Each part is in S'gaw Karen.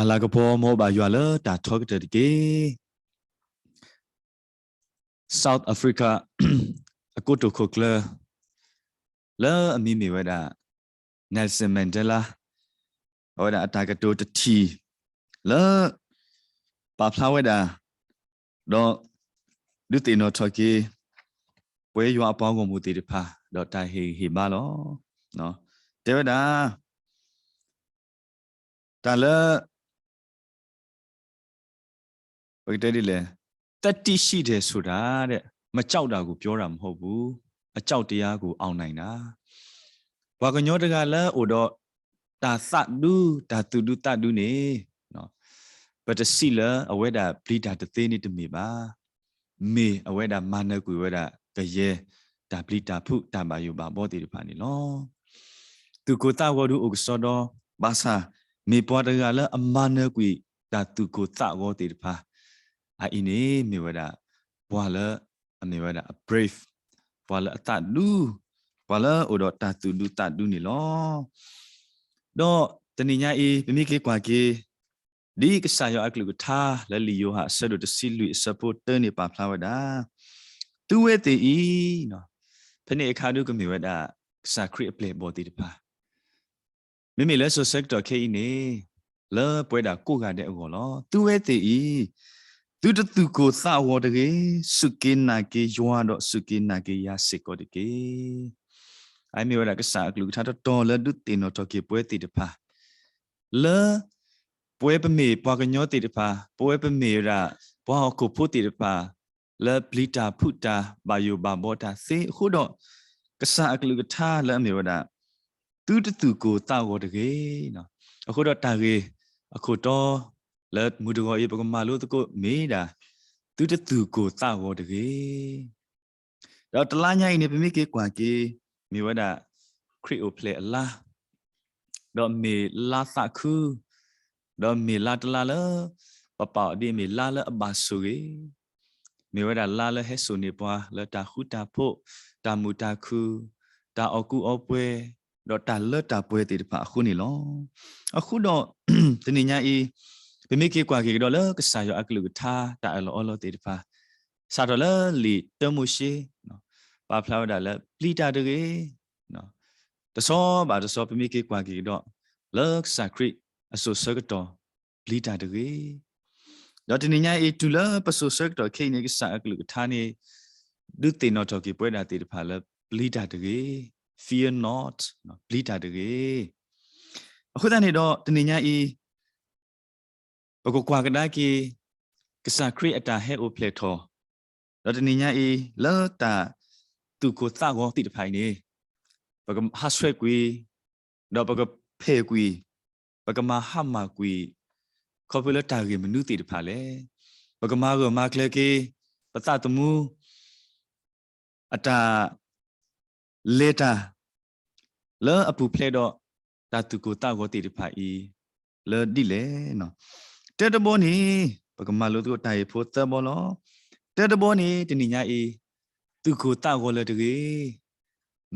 အလၤကပီၤမ်ဘၣ်ယွၤလၢတၢ်ထီကတၢၢ်တက့ၢ်. South Africa အကိတိာ်ခိၣ်ကျၢၢ် လၢအမံၤမ့ၢ်ဝဲဒၣ် Nelson Mandela အဝဲဒၣ်အတၢ်ကတိၤတထံၣ် လၢ ပာ်ဖျါဝဲဒၣ် ဒီးဒုးသ့ၣ်နီၣ်ထီၣ်က့ၤ ပဝဲယွၤအပှၤဂီၢ်မုၢ်သ့ၣ်တဖၣ် ဒီးတၢ်ဟ့ၣ်ဂံၢ်ဟ့ၣ်ဘါလီၤ. တဲဝဲဒၣ် တၢ်လၢ ပကတဲဒ်လဲၣ်, သတ္တိရှိတယ်ဆိုတာတဲ့ မကြောက်တာကိုပြောတာမဟုတ်ဘူး, အကြောက်တရားကိုအောင်နိုင်တာ. ပှၤကညီတဂၤလၢအိၣ်ဒီး တၢ်သးဒူ တၢ်သူၣ်ဒူသးဒူန့ၣ် ပတစံးလၢအဝဲဒၣ်ပျံၤတၢ်တသ့န့ၣ်တမ့ၢ်ဘၣ်. မ့ၢ်အဝဲဒၣ်မၤနၢၤကွံာ်ဝဲဒၣ်ကယဲၢ် တၢ်ပျံၤတၢ်ဖုးတၢ်ဘၣ်ယိၣ်ဘၣ်ဘီသ့ၣ်တဖၣ်န့ၣ်လီၤ. သူၣ်ကိၢ်သးဂီၤဒုးအိၣ်ကစီဒီ ဘၣ်ဆၣ် မ့ၢ်ပှၤတဂၤလၢအမၤနၢၤကွံာ်တၢ်သူၣ်ကိၢ်သးဂီၤသ့ၣ်တဖၣ် အအံၤန့ၣ်မ့ၢ်ဝဲဒၣ် ပှၤလၢအမ့ၢ်ဝဲဒၣ်အ brave, ပှၤလၢအသးဒူ, ပှၤလၢအိၣ်ဒီးတၢ်သူၣ်ဒူသးဒူန့ၣ်လီၤ. ဒီးတနံၤညါအံၤ ပမ့ၢ်က့ၤကွၢ်က့ၤ ဒ်ကစၢ်ယွၤအကလုၢ်ကထါလၢလံာ်ယိၤဟၣ်အဆၢဒိၣ်တဆံလွံၢ်အဆၢဖိတၢန့ၣ် ပာ်ဖျါဝဲဒၣ်, သုဝဲသ့ၣ်အံၤ ဖဲန့ၣ်အခါဒုးကမ့ၢ်ဝဲဒၣ် ကစၢ်ခရံာ်အပျဲၢ်အဘီၣ်သ့ၣ်တဖၣ် မ့မ့ၢ်လၢစိၤဆၢကတီၢ်ခဲအံၤန့ၣ် လၢပဝဲဒၣ်ကိးဂၤဒဲးအဂီၢ်လီၤ. သုဝဲသ့ၣ်အံၤ သုတသူၣ်ကိၢ်သးဂီၤတဂ့ၤ, စူၢ်က့ၤနာ်က့ၤယွၤဒီးစူၢ်က့ၤနာ်က့ၤယၤစ့ၢ်ကီးတက့ၢ်. အမ့ၢ်ဝဲဒၣ်ကစၢ်အကလုၢ်ကထါတတီၤလၢဒုးသ့ၣ်နီၣ်ထီၣ်က့ၤပဝဲသ့ၣ်တဖၣ် လၢ ပဝဲပမ့ၢ်ပှၤကညီသ့ၣ်တဖၣ်, ပဝဲပမ့ၢ်ဝဲဒၣ် ပှၤဟီၣ်ခိၣ်ဖိသ့ၣ်တဖၣ် လၢပျံၤတၢ်ဖုးတၢ်ဘၣ်ယိၣ်ဘၣ်ဘီတၢ်သ့အဃိဒီး ကစၢ်အကလုၢ်ကထါလၢအမ့ၢ်ဝဲဒၣ် သုတသူၣ်ကိၢ်သးဂီၤတဂ့ၤ. အဃိဒီးတၢ်ဂ့ၢ်အခိၣ်တီ လၢမုၢ်တဂီၤအံၤ ပကမၤလိသကိးမ့ၢ်ဒၣ် သုတသူၣ်ကိၢ်သးဂီၤတဂ့ၤ. ဒီးတလါညါအံၤန့ၣ် ပမ့ၢ်က့ၤကွၢ်က့ၤ မ့ၢ်ဝဲဒၣ် ခရံာ်အိၣ်ဖျဲၣ်အလါ, ဒီးမ့ၢ်လါသးခု, ဒီးမ့ၢ်လါတလါလၢ ပပာ်အီၤဒ်မ့ၢ်လါလၢအဘၣ်ဆိၣ်ဂ့ၤ, မ့ၢ်ဝဲဒၣ်လါလၢဟဲစိာ်န့ၢ်ပှၤလၢတၢ်ဃူတၢ်ဖိး, တၢ်မုာ်တၢ်ခုၣ်, တၢ်အီၣ်ကူအီပှဲၤ, ဒီးတၢ်လၢတၢ်ပှဲၤသ့ၣ်တဖၣ်အဃိန့ၣ်လီၤ. အဃိဒီး တနံၤညါအံၤ ပမ့ၢ်က့ၤကွၢ်က့ၤကဒီးလၢကစၢ်ယွၤအကလုၢ်ကထါတၢ်အၢၣ်လီၤအီလီၤသ့ၣ်တဖၣ် စးထီၣ်လၢလံာ်တၢမိၤၡ့ ပာ်ဖျါဝဲဒၣ်လၢပျံၤတၢ်တဂ့ၤ, တဆီဘၣ်တဆီ ပမ့ၢ်က့ၤကွၢ်က့ၤကဒီး လၢကစၢ်ခရံာ်အစိၤဆၢကတီၢ် ပျံၤတၢ်တဂ့ၤ. ဒီးတနံၤညါအံၤ တုၤလၢပစိၤဆၢကတီၢ်ခဲအံၤန့ၣ် ကစၢ်အကလုၢ်ကထါန့ၣ် ဒုးသ့ၣ်နီၣ်ထီၣ်က့ၤပဝဲဒၣ်သ့ၣ်တဖၣ်လၢပျံၤတၢ်တဂ့ၤ, fear not, ပျံၤတၢ်တဂ့ၤ. အဃိသတးန့ၣ်ဒီး တနံၤညါအံၤ ပကကွၢ်ကဒါက့ၤ ကစၢ်ခရံာ်အတၢ်ဟဲအိၣ်ဖျဲၣ်ထီၣ်, ဒီးတနံၤညါအံၤ လၢတၢ်သူၣ်ကိၢ်သးဂီၤသ့ၣ်တဖၣ်အံၤန့ၣ် ပကဟးဆှဲးကွံာ်, ဒီးပကဖဲးကွံာ်, ပကမၤဟါမၢ်ကွံာ်, ခီဖျိလၢတၢ်ဂ့ၢ်မနုၤသ့ၣ်တဖၣ်လဲၣ်. ပကမၤဂၢၢ်မၤကျၢၤက့ၤ ပသးသမူ အတၢ် လဲၤတၢ် လၢအပူၤဖျဲးဒီး တၢ်သူၣ်ကိၢ်သးဂီၤသ့ၣ်တဖၣ်အံၤ လၢဒ်လဲၣ်. တၢတဘီန့ၣ် ပကမၤလိသကိးတၢ်ဂ့ၢ်ဖိသၢဘီလီၤ. တၢတဘီန့ၣ် တနံၤညါအံၤ သူၣ်ကိၢ်သးဂီၤလၢၤတဂ့ၤ.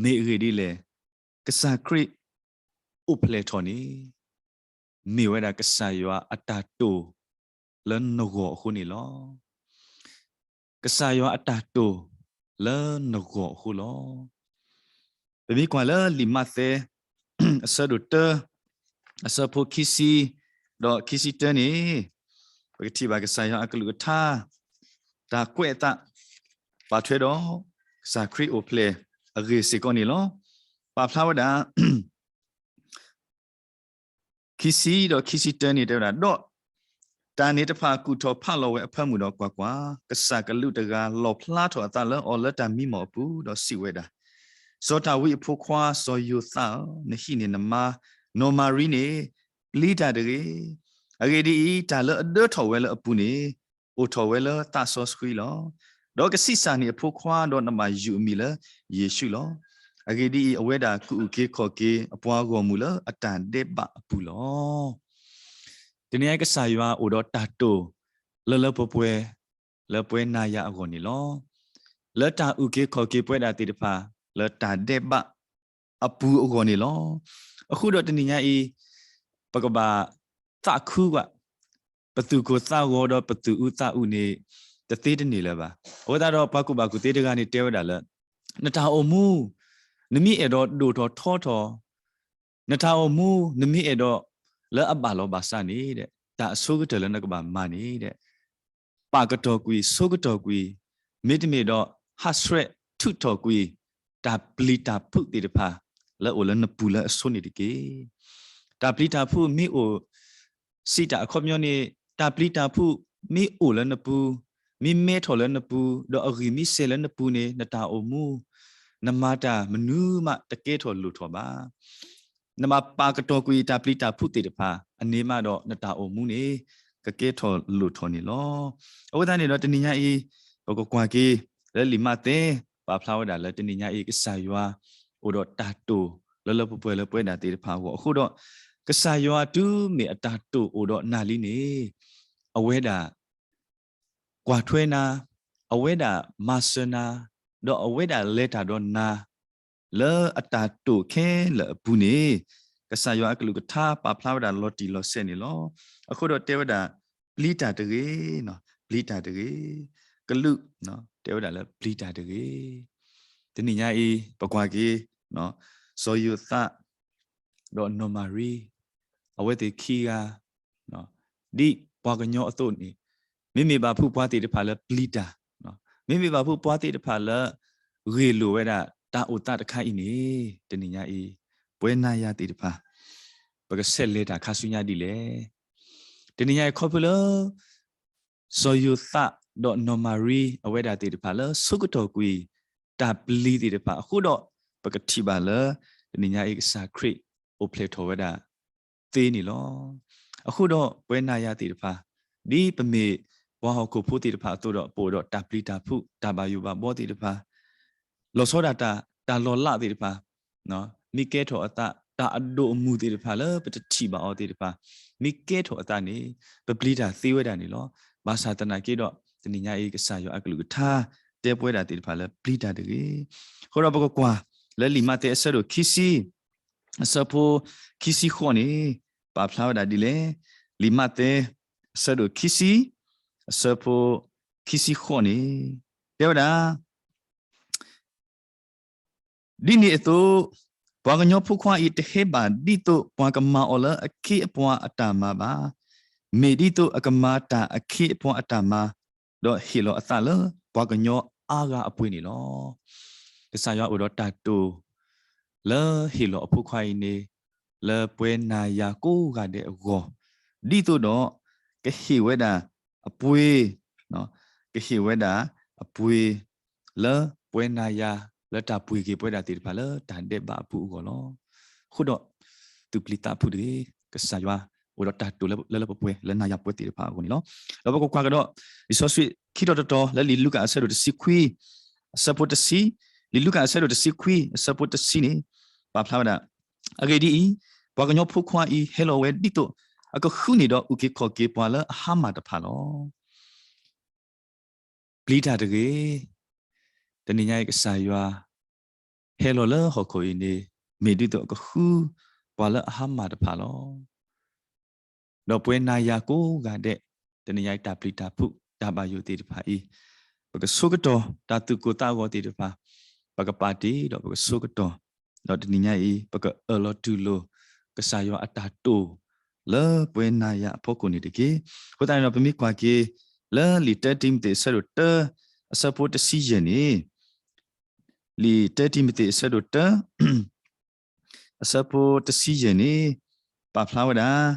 မ့ၢ်အဂ့ၢ်ဒ်လဲၣ်, ကစၢ်ခရံာ် အိၣ်ဖျဲၣ်ထီၣ်န့ၣ် မ့ၢ်ဝဲဒၣ်ကစၢ်ယွၤအတၢ်တိာ်လၢနဂီၢ်အဃိန့ၣ်လီၤ. ကစၢ်ယွၤအတၢ်တိာ်လၢနဂီၢ်အဃိလီၤ. ပမ့ၢ်ကွၢ်လၢလံာ်မးသဲ အဆၢဒိၣ်တၢ အဆၢဖိခံဆံ ဒီးခံဆံတၢန့ၣ် ပကထံၣ်ဘၣ်ကစၢ်ယွၤအကလုၢ်ကထါ တၢ်ကွဲးအသး ပာ်ထွဲဒီး ကစၢ်ခရံာ်အိၣ်ဖျဲၣ်အဂ့ၢ်စ့ၢ်ကီးန့ၣ်လီၤ. ပာ်ဖျါဝဲဒၣ် ခံဆံဒီးခံဆံတၢန့ၣ်တဲဝဲဒၣ်, ဒီးတၢ်န့ၣ်တဖၣ်ကူၣ်ထီၣ်ဖးလီၤဝဲအဖၢမုၢ်ဒီးကွၢ်ကွၢ်, ကစၢ်ကလူးတဂၤလီၣ်ဖျါထီၣ်အသးလၢအီၤလၢတၢ်မံမီၢ်အပူၤ, ဒီးစံးဝဲဒၣ်, စီၤဒၤဝံးအဖိခွါ စီၤယိၤသးဧၢ, နဟံးန့ၢ်နမါနီၢ်မၤရံန့ၣ် ပျံၤတၢ်တဂ့ၤ. အဂ့ၢ်ဒ်အံၤ, တၢ်လၢအဒၢထီၣ်ဝဲလၢအပူၤန့ၣ် အိၣ်ထီၣ်ဝဲလၢသးစီဆှံလီၤ. ဒီးကဆံးစၢ်န့ၢ်အဖိခွါ, ဒီးနဘၣ်ယုၢ်အမံၤလၢယ့ၣ်ၡူးလီၤ. အဂ့ၢ်ဒ်အံၤ, အဝဲဒၣ်ကအုၣ်က့ၤခီၣ်က့ၤအပှၤဂီၢ်မုၢ်လၢအတၢ်ဒဲးဘးအပူၤလီၤ. တနံၤအံၤကစၢ်ယွၤအိၣ်ဒီးတၢ်တိာ်လၢလၢပှဲၤပှဲၤ လၢပဝဲနၤယၤအဂီၢ်န့ၣ်လီၤ. လၢတၢ်အုၣ်က့ၤခီၣ်က့ၤပဝဲဒၣ်သ့ၣ်တဖၣ် လၢတၢ်ဒဲးဘးအပူၤအဂီၢ်န့ၣ်လီၤ. အဃိဒီးတနံၤညါအံၤ ပကဘၣ်သးခုဘၣ် ပသူၣ်ကိၢ်သးဂီၤဒီးပသူၣ်အုးသးအုးန့ၣ် တသ့တန့ၢ်လၢၤဘၣ်. အဃိသတးဒီးပှၤကူၣ်ဘၣ်ကူၣ်သ့တဂၤန့ၣ်တဲဝဲဒၣ်လၢ နတၢ်အိၣ်မူ နမ့ၢ်အဲၣ်ဒိးဒိၣ်ထီၣ်ထီထီၣ်, နတၢ်အိၣ်မူ နမ့ၢ်အဲၣ်ဒိးလၢအဘၣ်လီၤဘၣ်စးန့ၣ် တၢ်အဆိကတၢၢ်လၢနကဘၣ်မၤန့ၣ် ပာ်ကတီၢ်ကွံာ် ဆိကတီၢ်ကွံာ်, မ့တမ့ၢ်ဒီး ဟးဆှဲးထုးထီၣ်ကွံာ် တၢ်ပျံၤတၢ်ဖုးသ့ၣ်တဖၣ် လၢအိၣ်လၢနပူၤလၢအဆိန့ၣ်တက့ၢ်. တၢ်ပျံၤတၢ်ဖုးမ့ၢ်အိၣ် စံးတၢ်အခီပညီန့ၣ် တၢ်ပျံၤတၢ်ဖုးမ့ၢ်အိၣ်လၢနပူၤ, မ့ၢ်မဲထီၣ်လၢနပူၤ, ဒီးအဂံၢ်မ့ၢ်စဲၤလၢနပူၤန့ၣ် နတၢ်အိၣ်မူ နမၤတၢ်မနုၤမးတကဲထီၣ်လိၣ်ထီၣ်ဘၣ်. နဘၣ်ပာ်ကတီၢ်ကွံာ်တၢ်ပျံၤတၢ်ဖုးသ့ၣ်တဖၣ် အန့ၣ်မးဒီးနတၢ်အိၣ်မူန့ၣ် ကကဲထီၣ်လိၣ်ထီၣ်န့ၣ်လီၤ. အဃိသတးန့ၣ်ဒီးတနံၤညါအံၤ ပကကွၢ်က့ၤ လၢလံာ်မးသဲ ပာ်ဖျါဝဲဒၣ်လၢတနံၤညါအံၤ ကစၢ်ယွၤ အိၣ်ဒီးတၢ်တိာ်လၢလၢပှဲၤပှဲၤလၢပဝဲဒၣ်သ့ၣ်တဖၣ်အဂီၢ်အဃိဒီး ကစၢ်ယွၤတုၤမ့ၢ်အတၢ်တိာ်အိၣ်ဒီးနၤလံန့ၣ် အဝဲဒၣ် ကွၢ်ထွဲနၤ, အဝဲဒၣ်မၤစၢၤနၤ, ဒီးအဝဲဒၣ်လဲၤတၢ်ဒီးနၤ လၢအတၢ်တိာ်ခဲလၢာ်အပူၤန့ၣ် ကစၢ်ယွၤအကလုၢ်ကထါပာ်ဖျါဝဲဒၣ်လီၤတံၢ်လီၤဆဲးန့ၣ်လီၤ. အဃိဒီးတဲဝဲဒၣ် ပျံၤတၢ်တဂ့ၤ, ပျံၤတၢ်တဂ့ၤ, ကလူး တဲဝဲဒၣ်လၢပျံၤတၢ်တဂ့ၤ. တနံၤညါအံၤ ပကွၢ်က့ၤ စီၤယိၤသး ဒီးနီၢ်မၤရံ အဝဲသ့ၣ်ခံဂၤ ဒ်ပှၤကညီအသိးန့ၣ် မ့မ့ၢ်ဘၣ်ဖုးပှၤသ့ၣ်တဖၣ်လၢပျံၤတၢ်, မ့မ့ၢ်ဘၣ်ဖုးပှၤသ့ၣ်တဖၣ်လၢ ဂ့ၢ်လိာ်ဝဲဒၣ်တၢ်အိၣ်သးတခါအံၤန့ၣ် တနံၤညါအံၤ ပဝဲနၤယၤသ့ၣ်တဖၣ် ပကဆဲးလဲၤတၢ်ခါဆူညါဒ်လဲၣ်. တနံၤညါအံၤခီဖျိလၢ စီၤယိၤသးဒီးနီၢ်မၤရံ အဝဲဒၣ်သ့ၣ်တဖၣ်လၢ ဆိကတီၢ်ကွံာ် တၢ်ပျံၤသ့ၣ်တဖၣ်အဃိဒီး ပကထံၣ်ဘၣ်လၢ တနံၤညါအံၤကစၢ်ခရံာ်အိၣ်ဖျဲၣ်ထီၣ်ဝဲဒၣ်သ့န့ၣ်လီၤ. အဃိဒီးပဝဲနၤယၤသ့ၣ်တဖၣ် ဒ်ပမ့ၢ်ပှၤဟီၣ်ခိၣ်ဖိသ့ၣ်တဖၣ်အသိးဒီး ပအိၣ်ဒီးတၢ်ပျံၤတၢ်ဖုး တၢ်ဘၣ်ယိၣ်ဘၣ်ဘီသ့ၣ်တဖၣ် လီၤဆီဒၣ်တၢ် တၢ်လီၤလးသ့ၣ်တဖၣ် မ့ၢ်ကဲထီၣ်အသး တၢ်အဒိၣ်အမုၢ်သ့ၣ်တဖၣ်လၢပတထံၣ်ဘၣ်အီၤသ့ၣ်တဖၣ် မ့ၢ်ကဲထီၣ်အသးန့ၣ် ပပျံၤတၢ်သ့ဝဲဒၣ်န့ၣ်လီၤ. ဘၣ်ဆၣ်သနာ်က့ဒီး တနံၤညါအံၤ ကစၢ်ယွၤအကလုၢ်ကထါ တဲပဝဲဒၣ်သ့ၣ်တဖၣ်လၢပျံၤတၢ်တဂ့ၤ. အဃိဒီးပကကွၢ်လၢလံာ်မးသဲအဆၢဒိၣ်ခံဆံ အဆၢဖိခံဆံဃိးန့ၣ် ပာ်ဖျါဝဲဒၣ်ဒ်လဲၣ်. လံာ်မးသဲ အဆၢဒိၣ်ခံဆံ အဆၢဖိခံဆံဃိးန့ၣ် တဲဝဲဒၣ် ဒ်န့ၣ်အသိး ပှၤကညီဖိခွါအံၤတဟဲဘၣ်ဒ်သိးပှၤကမၤအီၤလၢအခ့အပှၤအတၢ်မၤဘၣ်. မ့ၢ်ဒ်သိးအကမၤတၢ်အခ့အပှၤအတၢ်မၤ, ဒီးဟ့ၣ်လီၤအသးလၢပှၤကညီအါဂၤအပှ့ၤန့ၣ်လီၤ. ကစၢ်ယွၤအိၣ်ဒီးတၢ်တိာ် လၢဟ့ၣ်လီၤအဖိခွါအံၤန့ၣ် လၢပဝဲနၤယၤကိးဂၤဒဲးအဂီၢ်, ဒ်သိးဒီး ကဟ့ၣ်ဝဲဒၣ်အပှ့ၤ, ကဟ့ၣ်ဝဲဒၣ်အပှ့ၤ လၢပဝဲနၤယၤ လၢတၢ်ပှ့ၤက့ၤပဝဲဒၣ်သ့ၣ်တဖၣ်လၢတၢ်ဒဲးဘးအပူၤအဂီၢ်လီၤ. အဃိဒီး သူၣ်ပျံၤသးဖုးတဂ့ၤ, ကစၢ်ယွၤအိၣ်ဒီးတၢ်တိာ်လၢလၢပှဲၤပှဲၤ လၢနၤယၤပဝဲသ့ၣ်တဖၣ်အဂီၢ်န့ၣ်လီၤ. ဒီးပကကွၢ်ကဒီး လံာ်စီဆှံခံတီၤတတီၤ လၢလံာ်လူၤကၣ်အဆၢဒိၣ်တဆံခွံ အဆၢဖိတဆံ, လံာ်လူၤကၣ်အဆၢဒိၣ်တဆံခွံ အဆၢဖိတဆံန့ၣ် ပာ်ဖျါဝဲဒၣ်, အဂ့ၢ်ဒ်အံၤ, ပှၤကညီဖိခွါအံၤဟဲလီၤဝဲဒ်သိး အကဃုန့ၢ်ဒီးအုၣ်က့ၤခီၣ်က့ၤပှၤလၢအဟါမၢ်တဖၣ်လီၤ. ပျံၤတၢ်တဂ့ၤ, တနံၤညါအံၤကစၢ်ယွၤ ဟဲလီၤလၢဟီၣ်ခိၣ်အံၤန့ၣ် မ့ၢ်ဒ်သိးအကဃု ပှၤလၢအဟါမၢ်တဖၣ်လီၤ. ဒီးပဝဲနၤယၤကိးဂၤဒဲး တနံၤညါအံၤတၢ်ပျံၤတၢ်ဖုး တၢ်ဘၣ်ယိၣ်သ့ၣ်တဖၣ်အံၤ ပကဆိကတီၢ် တၢ်သူၣ်ကိၢ်သးဂီၤသ့ၣ်တဖၣ် ပကပာ်တ့ၢ်ဒီးပကဆိကတီၢ်, ဒီးတနံၤညါအံၤ ပကအၢၣ်လီၤတူၢ်လိာ် ကစၢ်ယွၤအတၢ်တိာ် လၢပဝဲနၤယၤအဖီခိၣ်န့ၣ်တက့ၢ်. အဃိသတးန့ၣ်ဒီး ပမ့ၢ်ကွၢ်က့ၤ လၢလံာ်တၢတံၤမသ့းအဆၢဒိၣ်တၢ အဆၢဖိတဆံယဲၢ်န့ၣ်, လံာ်တၢတံၤမသ့းအဆၢဒိၣ်တၢ အဆၢဖိတဆံယဲၢ်န့ၣ် ပာ်ဖျါဝဲဒၣ်,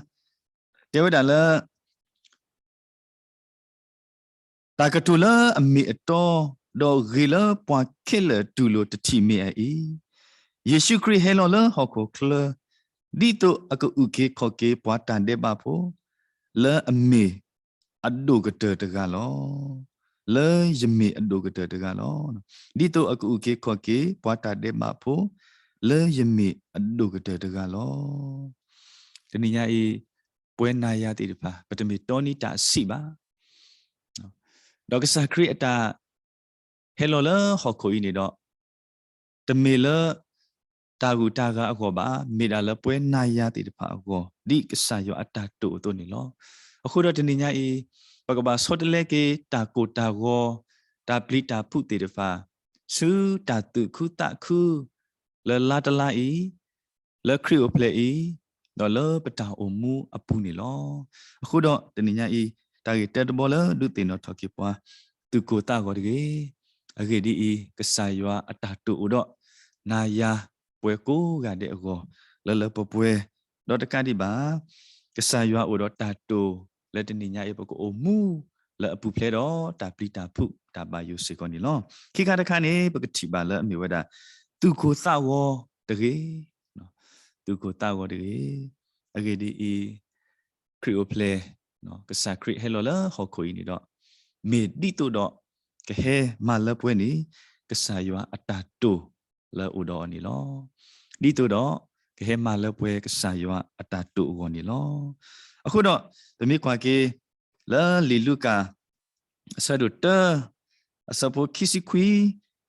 တဲဝဲဒၣ်လၢ တၢ်ကတိၤလၢအမ့ၢ်အတီ, ဒီးဂ့ၤလၢပှၤခဲလၢာ်တူၢ်လိာ်တထံၣ်မ့ၢ်အအံၤ, ယ့ၣ်ၡူးခရံာ်ဟဲလီၤလၢဟီၣ်ခိၣ်ချၢ, ဒ်သိးအကအုၣ်က့ၤခီၣ်က့ၤပှၤတၢ်ဒဲးဘးဖိ, လၢအမ့ၢ်အဒိၣ်ကတၢၢ်တဂၤလီၤ. လၢယမ့ၢ်အဒိၣ်ကတၢၢ်တဂၤလီၤ. ဒ်သိးအကအုၣ်က့ၤခီၣ်က့ၤပှၤတၢ်ဒဲးဘးဖိ, လၢယမ့ၢ်အဒိၣ်ကတၢၢ်တဂၤလီၤ. တနံၤညါအံၤ ပဝဲနၤယၤသ့ၣ်တဖၣ် ပတမ့ၢ်တီနံၤတၢ်စံးဘၣ်. ဒီးကစၢ်ခရံာ်အတၢ်ဟဲလီၤလၢဟီၣ်ခိၣ်အံၤန့ၣ်ဒီး တမ့ၢ်လၢတၢ်ဂုၤတၢ်ဂၤအဂီၢ်ဘၣ်, မ့ၢ်ဒၣ်လၢပဝဲနၤယၤသ့ၣ်တဖၣ်အဂီၢ်, ဒ်ကစၢ်ယွၤအတၢ်တိာ်အသိးန့ၣ်လီၤ. အဃိဒီးတနံၤညါအံၤ ပကဘၣ်ဆီတလဲက့ၤတၢ်ကိၢ်တၢ်ဂီၤ တၢ်ပျံၤတၢ်ဖုးသ့ၣ်တဖၣ် ဆူတၢ်သူၣ်ခုသးခု လၢလါတလါအံၤ လၢခရံာ်အိၣ်ဖျဲၣ်အံၤ ဒီးလၢပတၢ်အိၣ်မူအပူၤန့ၣ်လီၤ. အဃိဒီးတနံၤညါအံၤ တၢ်ဂ့ၢ်တၢတဘီလၢဒုးသ့ၣ်နီၣ်ထီၣ်က့ၤပှၤ သူၣ်ကိၢ်သးဂီၤတဂ့ၤ, အဂ့ၢ်ဒ်အံၤ, ကစၢ်ယွၤအတၢ်တိာ်အိၣ်ဒီး နၤယၤပှၤကိးဂၤဒဲးအဂီၢ် လၢလၢပှဲၤပှဲၤ, ဒီးတကးဒံးဘၣ် ကစၢ်ယွၤအိၣ်ဒီးတၢ်တိာ်လၢတနံၤညါအံၤ ပကအိၣ်မူလၢအပူၤဖျဲးဒီး တၢ်ပျံၤတၢ်ဖုးတၢ်ဘၣ်ယိၣ်စ့ၢ်ကီးန့ၣ်လီၤ. ခံခါတခါန့ၣ် ပကထံၣ်ဘၣ်လၢအမ့ၢ်ဝဲဒၣ် သူၣ်ကိၢ်သးဂီၤတဂ့ၤ, သူၣ်ကိၢ်သးဂီၤတဂ့ၤ, အဂ့ၢ်ဒ်အံၤ, ခရံာ်အိၣ်ဖျဲၣ်, ကစၢ်ခရံာ်ဟဲလီၤလၢဟီၣ်ခိၣ်အံၤန့ၣ်ဒီး, မ့ၢ်ဒ်သိးဒီး ကဟဲမၤလၢပှဲၤန့ၣ် ကစၢ်ယွၤအတၢ်တိာ်လၢအိၣ်ဒီးအီၤန့ၣ်လီၤ. ဒ်သိးဒီး ကဟဲမၤလၢပှဲၤကစၢ်ယွၤအတၢ်တိာ်အဂီၢ်န့ၣ်လီၤ. အဃိဒီး ပမ့ၢ်ကွၢ်က့ၤ လၢလံာ်လူၤကၣ် အဆၢဒိၣ်တၢ အဆၢဖိခံဆံခွံ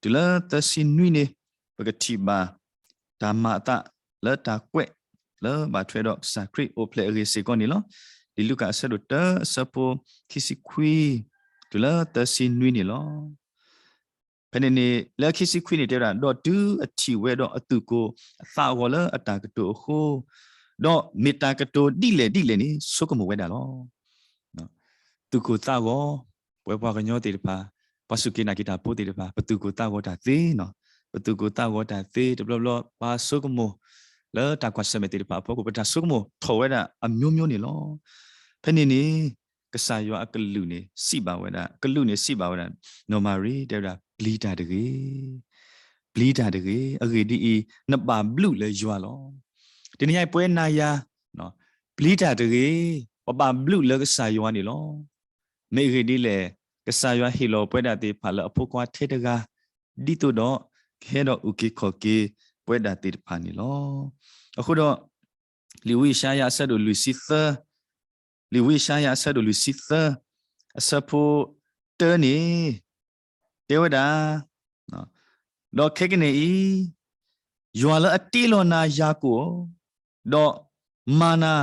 တုၤလၢသၢဆံနွံန့ၣ် ပကထံၣ်ဘၣ် တၢ်မၤအသးလၢတၢ်ကွဲး လၢဘၣ်ထွဲဒီးကစၢ်ခရံာ်အိၣ်ဖျဲၣ်အဂ့ၢ်စ့ၢ်ကီးန့ၣ်လီၤ. လံာ်လူၤကၣ်အဆၢဒိၣ်တၢ အဆၢဖိခံဆံခွံ တုၤလၢသၢဆံနွံန့ၣ်လီၤ. ဖဲန့ၣ်န့ၣ် လၢခံဆံခွံန့ၣ်တဲဝဲဒၣ်, ဒီးတုၤအထံၣ်ဝဲဒီးအသူၣ်ကိၢ်အသးဂီၤလၢအတၢ်ကတိၤအဃိ, ဒီးမ့ၢ်တၢ်ကတိၤဒ်လဲၣ်ဒ်လဲၣ်န့ၣ် ဆိကမိၣ်ဝဲဒၣ်လီၤ. သူၣ်ကိၢ်သးဂီၤ, ပဝဲပှၤကညီသ့ၣ်တဖၣ်, ပှၤစူၢ်က့ၤနာ်က့ၤတၢ်ဖိသ့ၣ်တဖၣ် ပသူၣ်ကိၢ်သးဂီၤတၢ်သ့နီၤ, ပသူၣ်ကိၢ်သးဂီၤတၢ်သ့ တဘျီဘျီ ပှၤဆိကမိၣ် လၢတၢ်ကွၢ်ဆၢၣ်မဲာ်သ့ၣ်တဖၣ်အဖီခိၣ် ပတၢ်ဆိကမိၣ်ထီၣ်ဝဲဒၣ်အမျိုးမျိုးန့ၣ်လီၤ. ဖဲန့ၣ်န့ၣ် ကစၢ်ယွၤအကလူးန့ၣ် စံးဘၣ်ဝဲဒၣ်, ကလူးန့ၣ်စံးဘၣ်ဝဲဒၣ် နီၢ်မၤရံ တဲဝဲဒၣ် ပျံၤတၢ်တဂ့ၤ, ပျံၤတၢ်တဂ့ၤ, အဂ့ၢ်ဒ်အံၤ, နဘၣ်ဘျုးလၢယွၤလီၤ. တနံၤညါအံၤပဝဲနၤယၤ ပျံၤတၢ်တဂ့ၤ, ပဘၣ်ဘျုးလၢကစၢ်ယွၤန့ၣ်လီၤ. မ့ၢ်အဂ့ၢ်ဒ်လဲၣ်, ကစၢ်ယွၤဟ့ၣ်လီၤပဝဲဒၣ်သ့ၣ်တဖၣ်လၢအဖိခွါထဲတဂၤ, ဒ်သိးဒီးကဟဲဒီးအုၣ်က့ၤခီၣ်က့ၤပဝဲဒၣ်သ့ၣ်တဖၣ်န့ၣ်လီၤ. အဃိဒီး လံာ်ဝံယၡါယၤအဆၢဒိၣ်လွံၢ်ဆံသၢ, လံာ်ဝံယၡါယၤအဆၢဒိၣ်လွံၢ်ဆံသၢ အဆၢဖိတၢန့ၣ် တဲဝဲဒၣ်, ဒီးခဲကနံၣ်အံၤ, ယွၤလၢအတ့လီၤနၤယၤကိာ်ဧၢ, ဒီးမၤနၤ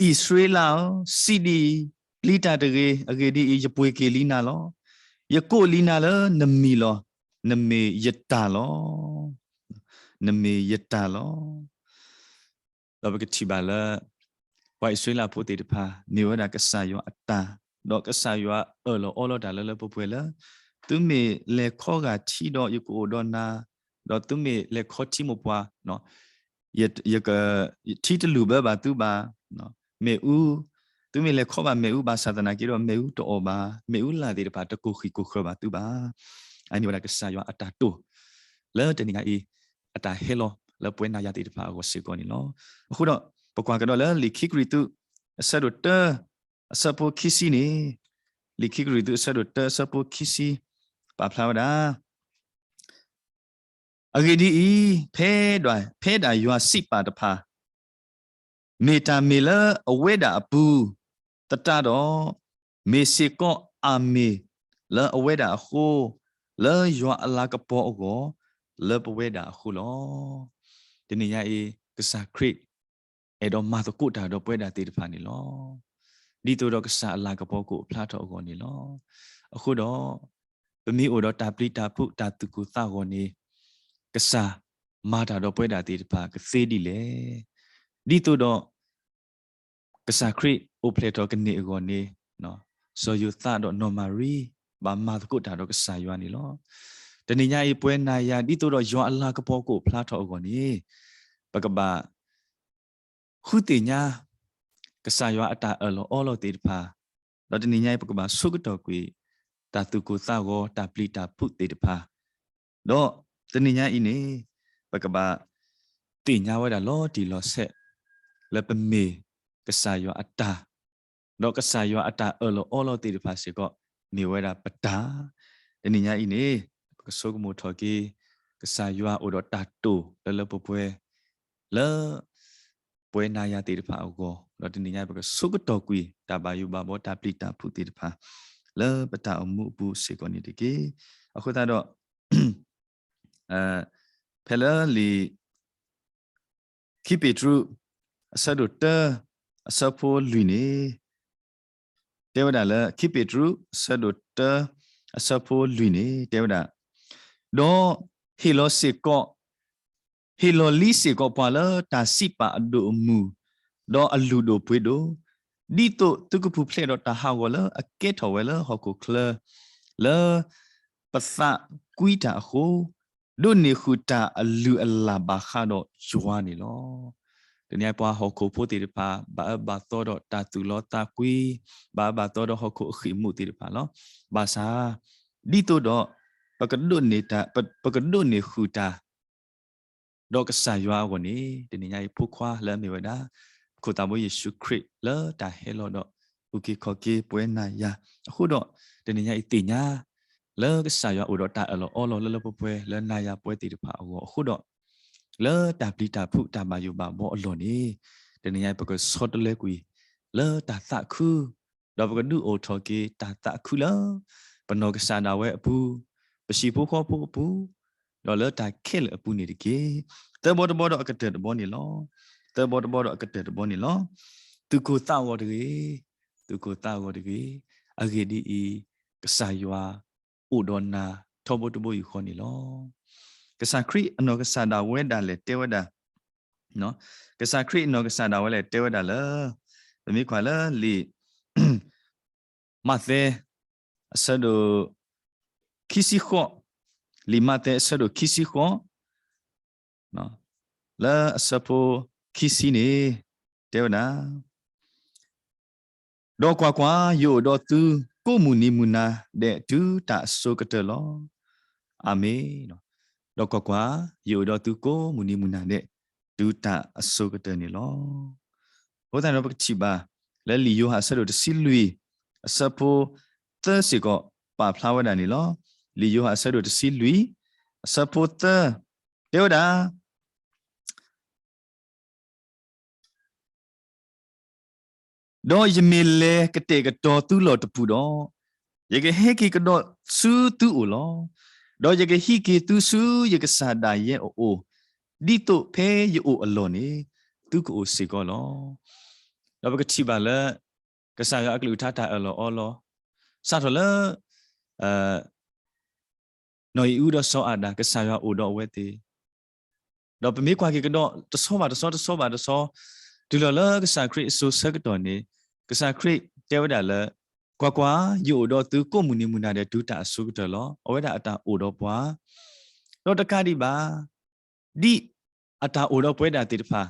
အံၣ်စရ့လးဧၢ, စံးဒ်အံၤ, ပျံၤတၢ်တဂ့ၤ, အဂ့ၢ်ဒ်အံၤ, ယပှ့ၤက့ၤလံနၤလီၤ. ယကိးလံနၤလၢနမံၤလီၤ. နမ့ၢ်ယတၢ်လီၤ. နမ့ၢ်ယတၢ်လီၤ. ဒီးပကထံၣ်ဘၣ်လၢ ပှၤအံၣ်စရ့လးဖိသ့ၣ်တဖၣ် မ့ၢ်ဝဲဒၣ်ကစၢ်ယွၤအတၢ်, ဒီးကစၢ်ယွၤအၢၣ်လီၤအီလီၤတၢ်လၢလၢပှဲၤပှဲၤလၢ သုမ့ၢ်လဲၤခီဂာ်ထံဒီးယကအိၣ်ဒီးနၤ, ဒီးသုမ့ၢ်လဲၤခီထံမိၢ်ပှၢ် ယက, ထံတလူၢ်ဘၢဘၣ်သုဘၣ်, မ့ၣ်အူ, သုမ့ၢ်လဲၤခီဘၣ်မ့ၣ်အူဘၣ်ဆၣ်သနာ်က့ဒီး မ့ၣ်အူတအီၣ်ဘၣ်, မ့ၣ်အူလၢ်သ့ၣ်တဖၣ်တကိၢ်ဃံးကိၢ်ဃၢၤဘၣ်သုဘၣ်. အန့ၣ်ဝဲဒၣ်ကစၢ်ယွၤအတၢ်တိာ် လၢတနံၤညါအံၤ အတၢ်ဟဲလီၤလၢပဝဲနၤယၤသ့ၣ်တဖၣ်အဂီၢ်စ့ၢ်ကီးန့ၣ်လီၤ. အဃိဒီး ပကွၢ်ကဒီးလၢလံာ်ခံကရံၣ်သူး အဆၢဒိၣ်တၢ အဆၢဖိခံဆံန့ၣ်, လံာ်ခံကရံၣ်သူးအဆၢဒိၣ်တၢ အဆၢဖိခံဆံ ပာ်ဖျါဝဲဒၣ် အဂ့ၢ်ဒ်အံၤ, ဖဲဒၣ်, ဖဲဒၣ်ယွၤစံးပာ်တဖၣ်, မ့ၢ်တၢ်မ့ၢ်လၢအဝဲဒၣ်အပူၤသတးဒီး, မ့ၢ်စ့ၢ်ကီးအၤမ့ၣ်လၢအဝဲဒၣ်အဃိ, လၢယွၤအလၤကပီၤအဂီၢ်, လၢပဝဲဒၣ်အဃိလီၤ. တနံၤညါအံၤ ကစၢ်ခရံာ် အဲၣ်ဒိးမၤသကိးတၢ်ဒီးပဝဲဒၣ်သ့ၣ်တဖၣ်န့ၣ်လီၤ. ဒ်သိးဒီးကစၢ်အလၤကပီၤကအိၣ်ဖျါထီၣ်အဂီၢ်န့ၣ်လီၤ. အဃိဒီး ပမ့ၢ်အိၣ်ဒီးတၢ်ပျံၤတၢ်ဖုးတၢ်သူၣ်ကိၢ်သးဂီၤန့ၣ်, ကစၢ်မၤတၢ်ဒီးပဝဲဒၣ်သ့ၣ်တဖၣ်ကသ့ဒ်လဲၣ်. ဒ်သိးဒီး ကစၢ်ခရံာ်အိၣ်ဖျဲၣ်ထီၣ်ကန့ၢ်အဂီၢ်န့ၣ်, စီၤယိၤသးဒီးနီၢ်မၤရံ ဘၣ်မၤသကိးတၢ်ဒီးကစၢ်ယွၤန့ၣ်လီၤ. တနံၤညါအံၤပဝဲနၤယၤ ဒ်သိးဒီးယွၤအလၤကပီၤကအိၣ်ဖျါထီၣ်အဂီၢ်န့ၣ်, ပကဘၣ် ဃုသ့ၣ်ညါ ကစၢ်ယွၤအတၢ်အၢၣ်လီၤအီလီၤသ့ၣ်တဖၣ်, ဒီးတနံၤညါအံၤ ပကဘၣ်ဆိကတီၢ်ကွံာ် တၢ်သူၣ်ကိၢ်သးဂီၤ တၢ်ပျံၤတၢ်ဖုးသ့ၣ်တဖၣ်, ဒီးတနံၤညါအံၤန့ၣ် ပကဘၣ်သ့ၣ်ညါဝဲဒၣ်လီၤတံၢ်လီၤဆဲး လၢပမ့ၢ်ကစၢ်ယွၤအတၢ် ဒီးကစၢ်ယွၤအတၢ်အၢၣ်လီၤအီလီၤသ့ၣ်တဖၣ်စ့ၢ်ကီး မ့ၢ်ဝဲဒၣ်ပတၢ်. တနံၤညါအံၤန့ၣ် ပကဆိကမိၣ်ထီၣ်က့ၤ ကစၢ်ယွၤအိၣ်ဒီးတၢ်တိာ်လၢလၢပှဲၤပှဲၤ လၢပဝဲနၤယၤသ့ၣ်တဖၣ်အဂီၢ်, ဒီးတနံၤညါပကဆိကတီၢ်ကွံာ် တၢ်ဘၣ်ယိၣ်ဘၣ်ဘီတၢ်ပျံၤတၢ်ဖုးသ့ၣ်တဖၣ် လၢပတၢ်အိၣ်မူအပူၤစ့ၢ်ကီးန့ၣ်တက့ၢ်. အဃိသတးဒီး ဖဲလၢလံာ် ခံပ့းတရူး အဆၢဒိၣ်တၢ အဆၢဖိလွံၢ်န့ၣ်, တဲဝဲဒၣ်လၢ ခံပ့းတရူး အဆၢဒိၣ်တၢ အဆၢဖိလွံၢ်န့ၣ် တဲဝဲဒၣ်, ဒီးဟ့ၣ်လီၤစ့ၢ်ကီး ဟ့ၣ်လီၤလံစ့ၢ်ကီးပှၤလၢတၢ်စံးပာ်အဒိၣ်အမုၢ်, ဒီးအလုၢ်ဒိၣ်ပှ့ၤဒိၣ်, ဒ်သိးသုကပူၤဖျဲးဒီးတၢ်ဟးဂီၤလၢအကဲထီၣ်ဝဲလၢဟီၣ်ခိၣ်ချၢ လၢပသးကွံတၢ်အဃိ, ဒိးန့ၢ်ဃုာ်တၢ်အလုၢ်အလၢ်ဘၣ်ဃးဒီးယွၤန့ၣ်လီၤ. တနံၤအံၤပှၤဟီၣ်ခိၣ်ဖိသ့ၣ်တဖၣ် ဘၣ်အၢဘၣ်သီဒီးတၢ်သူၣ်လီသးကွံ, ဘၣ်အၢဘၣ်သီဒီးဟီၣ်ခိၣ်အဃံၢ်မူးသ့ၣ်တဖၣ်လီၤ. ဘၣ်ဆၣ် ဒ်သိးဒီး ပကဒိးန့ၢ်တၢ်, ပ, ပကဒိးန့ၢ်ဃုာ်တၢ် ဒီးကစၢ်ယွၤအဂီၢ်န့ၣ် တနံၤညါအံၤဖိခွါလၢအမ့ၢ်ဝဲဒၣ် ပခိၣ်သးဘိယ့ၣ်ၡူးခရံာ်လၢတၢ်ဟဲလီၤဒီး အုၣ်က့ၤခီၣ်က့ၤပဝဲနၤယၤအဃိဒီး တနံၤညါအံၤသ့ၣ်ညါ လၢကစၢ်ယွၤအိၣ်ဒီးတၢ်အၢၣ်လီၤအီလီၤလၢလၢပှဲၤပှဲၤလၢနၤယၤပဝဲသ့ၣ်တဖၣ်အဂီၢ်အဃိဒီး လၢတၢ်ပျံၤတၢ်ဖုးတၢ်ဘၣ်ယိၣ်ဘၣ်ဘီအလီၢ်န့ၣ် တနံၤညါအံၤပကဆီတလဲကွံာ် လၢတၢ်သးခု ဒီးပကဒုးအိၣ်ထီၣ်က့ၤတၢ်သးခုလၢ ပနီၢ်ကစၢ်ဒၣ်ဝဲအပူၤ, ပဟံၣ်ဖိဃီဖိအပူၤ, ဒီးလၢတၢ်ခဲလၢာ်အပူၤန့ၣ်တက့ၢ်. သၢဘီတဘီဒီးအကတၢၢ်တဘီန့ၣ်လီၤ. သၢဘီတဘီဒီးအကတၢၢ်တဘီန့ၣ်လီၤ. သူၣ်ကိၢ်သးဂီၤတဂ့ၤ, သူၣ်ကိၢ်သးဂီၤတဂ့ၤ. အဂ့ၢ်ဒ်အံၤ, ကစၢ်ယွၤအိၣ်ဒီးနၤထီဘိတဘိယူၢ်ဃီန့ၣ်လီၤ. ကစၢ်ခရံာ်အနီၢ်ကစၢ်ဒၣ်ဝဲဒၣ်လဲာ်တဲဝဲဒၣ် ကစၢ်ခရံာ်အနီၢ်ကစၢ်ဒၣ်ဝဲလဲာ်တဲဝဲဒၣ်လၢ ပမ့ၢ်ကွၢ်လၢလံာ် မးသဲ အဆၢဒိၣ် ခံဆံဃိး, လံာ်မးသဲအဆၢဒိၣ်ခံဆံဃိး လၢအဆၢဖိခံဆံန့ၣ် တဲဝဲဒၣ် ဒီးကွၢ်ကွၢ်, ယအိၣ်ဒီးသုကိးမုၢ်နံၤမုၢ်နၤဒဲးတုၤတၢ်အစိၤကတၢၢ်လီၤ. အၤမ့ၣ်. ဒီးကွၢ်ကွၢ်, ယအိၣ်ဒီးသုကိးမုၢ်နံၤမုၢ်နၤဒဲး တုၤတၢ်အစိၤကတၢၢ်န့ၣ်လီၤ. အဃိသတးဒီးပကထံၣ်ဘၣ် လၢလံာ်ယိၤဟၣ်အဆၢဒိၣ်တဆံလွံၢ် အဆၢဖိသၢစ့ၢ်ကီး ပာ်ဖျါဝဲဒၣ်န့ၣ်လီၤ. လံာ်ယိၤဟၣ်အဆၢဒိၣ်တဆံလွံၢ် အဆၢဖိသၢ တဲဝဲဒၣ် ဒီးယမ့ၢ်လဲၤကတဲာ်ကတီၤသုလီၢ်တပူၤဒီး, ယကဟဲက့ၤကဒီးဆူသုအိၣ်လီၤ. ဒီးယကဟံးက့ၤသုဆူယကစၢ်ဒၣ်ယဲအအိၣ်, ဒ်သိးဖဲယအိၣ်အလီၢ်န့ၣ် သုကအိၣ်စ့ၢ်ကီးလီၤ. ဒီးပကထံၣ်ဘၣ်လၢ ကစၢ်ယွၤအကလုၢ်ကထါတၢ်အၢၣ်လီၤအီလီၤ စးထီၣ်လၢ နီၢ်အံၤအူဒီးစီၤအၤဒၣ် ကစၢ်ယွၤအိၣ်ဒီးအဝဲသ့ၣ်, ဒီးပမ့ၢ်ကွၢ်က့ၤကဒီး တဆီဘၣ်တဆီ တဆီဘၣ်တဆီ, တုၤလီၤလၢကစၢ်ခရံာ်အစိၤဆၢကတီၢ်န့ၣ် ကစၢ်ခရံာ်တဲဝဲဒၣ်လၢ ကွၢ်ကွၢ်, ယအိၣ်ဒီးသုကိးမုၢ်နံၤမုၢ်နၤဒဲးတုၤတၢ်အစိၤကတၢၢ်လီၤ. အဝဲဒၣ်အတၢ်အိၣ်ဒီးပှၤ ဒီးတကးဒံးဘၣ် ဒ်အတၢ်အိၣ်ဒီးပဝဲဒၣ်သ့ၣ်တဖၣ်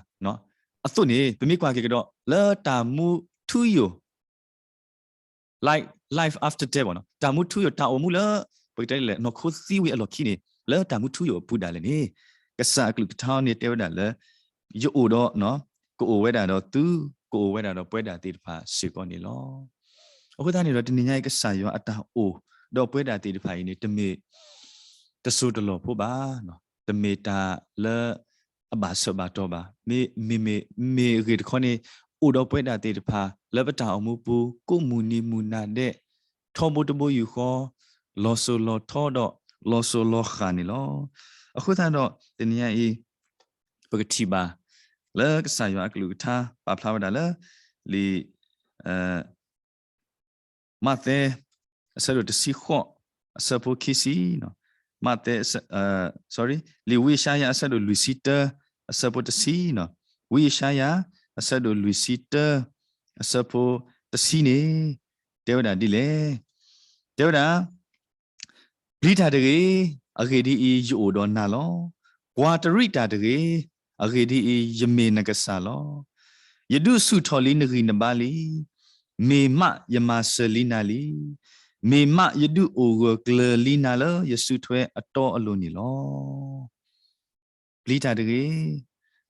အသိးန့ၣ် ပမ့ၢ်ကွၢ်က့ၤကဒီး လၢတၢ်မူထူယိာ် like life after death တၢ်မူထူယိာ် တၢ်အိၣ်မူလၢ ပကတဲလဲၣ် နီၢ်ခိသံဝံၤအလီၢ်ခံန့ၣ် လၢတၢ်မူထူယိာ်အပူၤဒၣ်လဲာ်န့ၣ် ကစၢ်အကလုၢ်ကထါန့ၣ်တဲဝဲဒၣ်လၢ ယအိၣ်ဒီး ကအိၣ်ဝဲဒၣ်ဒီးသု ကအိၣ်ဝဲဒၣ်ဒီးပဝဲဒၣ်သ့ၣ်တဖၣ်စ့ၢ်ကီးန့ၣ်လီၤ. အဃိသတးန့ၣ်ဒီး တနံၤညါအံၤ ကစၢ်ယွၤအတၢ်အိၣ်ဒီးပဝဲဒၣ်သ့ၣ်တဖၣ်အံၤန့ၣ် တမ့ၢ် တစိၤတလီၢ်ဖိဘၣ်, တမ့ၢ်တၢ်လၢအဘၣ်ဆၢဘၣ်တီၢ်ဘၣ်. မ့မ့ၢ် မ့ၢ်အဂ့ၢ်တခီန့ၣ် အိၣ်ဒီးပဝဲဒၣ်သ့ၣ်တဖၣ် လၢပတၢ်အိၣ်မူပူၤ ကိးမုၢ်နံၤမုၢ်နၤဒဲး ထီဘိတဘိယူၢ်ဃီ လီၤစိၤလီၤထီဒီး လီၤစိၤလီၤဃၣ်န့ၣ်လီၤ. အဃိသတးဒီး တနံၤညါအံၤ ပကထံၣ်ဘၣ် လၢကစၢ်ယွၤအကလုၢ်ကထါ ပာ်ဖျါဝဲဒၣ်လၢ လံာ် မးသဲ အဆၢဒိၣ်တဆံဃိး အဆၢဖိခံဆံ, မးသဲ sorry လံာ်ဝံယၡါယၤ အဆၢဒိၣ်လွံၢ်ဆံတၢ အဆၢဖိတဆံ, ဝံယၡါယၤ အဆၢဒိၣ်လွံၢ်ဆံတၢ အဆၢဖိတဆံန့ၣ် တဲဝဲဒၣ်ဒ်လဲၣ်. တဲဝဲဒၣ် ပျံၤတၢ်တဂ့ၤ, အဂ့ၢ်ဒ်အံၤ, ယအိၣ်ဒီးနၤလီၤ. ကွၢ်တရံးတၢ်တဂ့ၤ, အဂ့ၢ်ဒ်အံၤ, ယမ့ၢ်နကစၢ်လီၤ. ယဒုးဆူၣ်ထီၣ်လံနဂံၢ်နဘါလံ. မ့ၢ်မးယမၤစၢၤလံနၤလံ. မ့ၢ်မးယဒုးအိၣ်ဂၢၢ်ကျၢၤလံနၤလၢယစုထွဲအတီအလိၤန့ၣ်လီၤ. ပျံၤတၢ်တဂ့ၤ,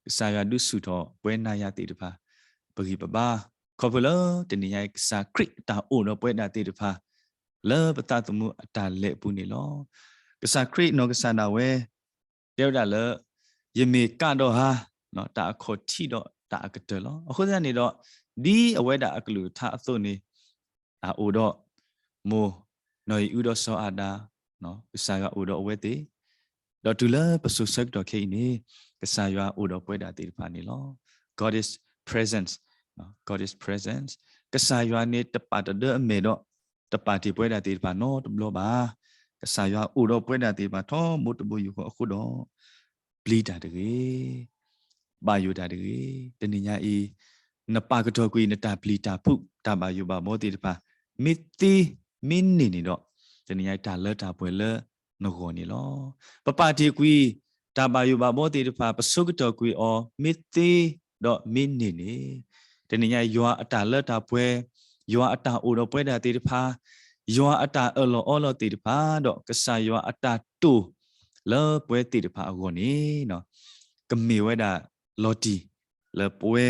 ကစၢ်ယွၤဒုးဆူၣ်ထီၣ်ပဝဲနၤယၤသ့ၣ်တဖၣ် ပဂံၢ်ပဘါ, ခီဖျိလၢတနံၤညါအံၤ ကစၢ်ခရံာ်အတၢ်အိၣ်ဒီးပဝဲဒၣ်သ့ၣ်တဖၣ် လၢပသးသမူအတၢ်လဲၤအပူၤန့ၣ်လီၤ. ကစၢ်ခရံာ်နီၢ်ကစၢ်ဒၣ်ဝဲ တဲဝဲဒၣ်လၢ ယမ့ၢ်ကးဒီးဟါ, တၢ်အခီၣ်ထံးဒီးတၢ်အကတၢၢ်လီၤ. အဃိသတးန့ၣ်ဒီး ဒ်အဝဲဒၣ်အကလုၢ်ကထါအသိးန့ၣ် အအိၣ်ဒီး မိၢ်နီၢ်အံၤအူဒီးစီၤအၤဒၣ်, ကစၢ်ယွၤအိၣ်ဒီးအဝဲသ့ၣ်, ဒီးတုၤလၢပစိၤဆၢကတီၢ်ခဲအံၤန့ၣ် ကစၢ်ယွၤအိၣ်ဒီးပဝဲဒၣ်သ့ၣ်တဖၣ်န့ၣ်လီၤ. God is presence, God is presence. ကစၢ်ယွၤန့ၣ်တပာ်တဒၢအမဲာ်ဒီး တပာ်တ့ၢ်ပဝဲဒၣ်သ့ၣ်တဖၣ်နီတဘျီဘၣ်. ကစၢ်ယွၤအိၣ်ဒီးပဝဲဒၣ်သ့ၣ်တဖၣ်ထီဘိတဘိယူၢ်ဃီအဃိဒီး ပျံၤတၢ်တဂ့ၤ, ဘၣ်ယိၣ်တၢ်တဂ့ၤ. တနံၤညါအံၤ နပာ်ကတီၢ်ကွံာ်နတၢ်ပျံၤတၢ်ဖုး တၢ်ဘၣ်ယိၣ်ဘၣ်ဘီသ့ၣ်တဖၣ် မ့ၢ်သ့မ့ၢ်န့ၢ်န့ၣ်ဒီး တနံၤညါအံၤ တၢ်လၢတၢ်ပှဲၤလၢနဂီၢ်န့ၣ်လီၤ. ပပာ်တ့ၢ်ကွံာ် တၢ်ဘၣ်ယိၣ်ဘၣ်ဘီသ့ၣ်တဖၣ် ပဆိကတီၢ်ကွံာ်အီၤ မ့ၢ်သ့ဒီးမ့ၢ်န့ၢ်န့ၣ်, တနံၤညါ ယွၤအတၢ်လၢတၢ်ပှဲၤ, ယွၤအတၢ်အိၣ်ဒီးပဝဲဒၣ်သ့ၣ်တဖၣ်, ယွၤအတၢ်အၢၣ်လီၤအီလီၤသ့ၣ်တဖၣ် ဒီးကစၢ်ယွၤအတၢ်တိာ်လၢပဝဲသ့ၣ်တဖၣ်အဂီၢ်န့ၣ် ကမ့ၢ်ဝဲဒၣ်လီၤတံၢ်လၢပဝဲ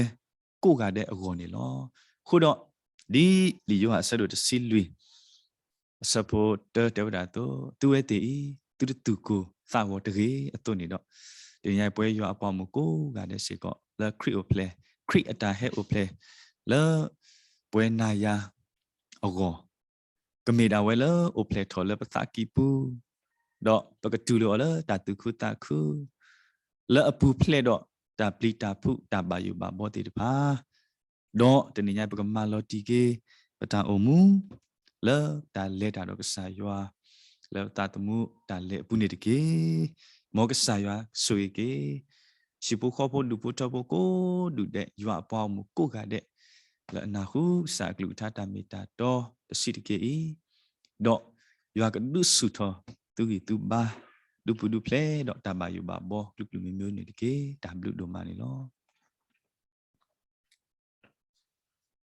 ကိးဂၤဒဲးအဂီၢ်န့ၣ်လီၤ. အဃိဒီး ဒ်လံာ်ယိၤဟၣ်အဆၢဒိၣ်တဆံလွံၢ် အဆၢဖိတၢတဲဝဲဒၣ်အသိး, သုဝဲသ့ၣ်အံၤ သုတသူၣ်ကိၢ်သးဂီၤတဂ့ၤအသိးန့ၣ်ဒီး, တနံၤညါအံၤ ပဝဲယွၤအပှၤဂီၢ်မုၢ်ကိးဂၤဒဲးစ့ၢ်ကီး လၢခရံာ်အိၣ်ဖျဲၣ်, ခရံာ်အတၢ်ဟဲအိၣ်ဖျဲၣ် လၢပဝဲနၤယၤအဂီၢ်, ကမ့ၢ်ဒၣ်ဝဲလၢအိၣ်ဖျဲၣ်ထီၣ်လၢပသးကံၢ်ပူၤ, ဒီးပကတူၢ်လိာ်အီၤလၢတၢ်သူၣ်ခုသးခု လၢအပူၤဖျဲးဒီးတၢ်ပျံၤတၢ်ဖုးတၢ်ဘၣ်ယိၣ်ဘၣ်ဘီသ့ၣ်တဖၣ်, ဒီးတနံၤညါပကမၤလီၤတံၢ်က့ၤ ပတၢ်အိၣ်မူ လၢတၢ်လဲၤတၢ်ဒီးကစၢ်ယွၤ လၢပသးသမူတၢ်လဲၤအပူၤန့ၣ်တက့ၢ်. မ်ကစၢ်ယွၤဆိၣ်ဂ့ၤက့ၤ ဟံၣ်ဖိဃီဖိဒူၣ်ဖိထၢဖိကိးဒူၣ်ဒဲး ယွၤအပှၤဂီၢ်မုၢ်ကိးဂၤဒဲး လၢအနၢ်ဟူကစၢ်အကလုၢ်ကထါတၢ်မ့ၢ်တၢ်တီတဆံးတက့ၢ်အံၤ, ဒီးယွၤကဒုးဆူၣ်ထီၣ်သုဂံၢ်သုဘါ ဒူပူၤဒူဖျဲးဒီးတၢ်ဘၣ်ယိၣ်ဘၣ်ဘီ ကျူကျူမံမံန့ၣ်တက့ၢ်. တၢ်ဘျုးဒိၣ်မးန့ၣ်လီၤ.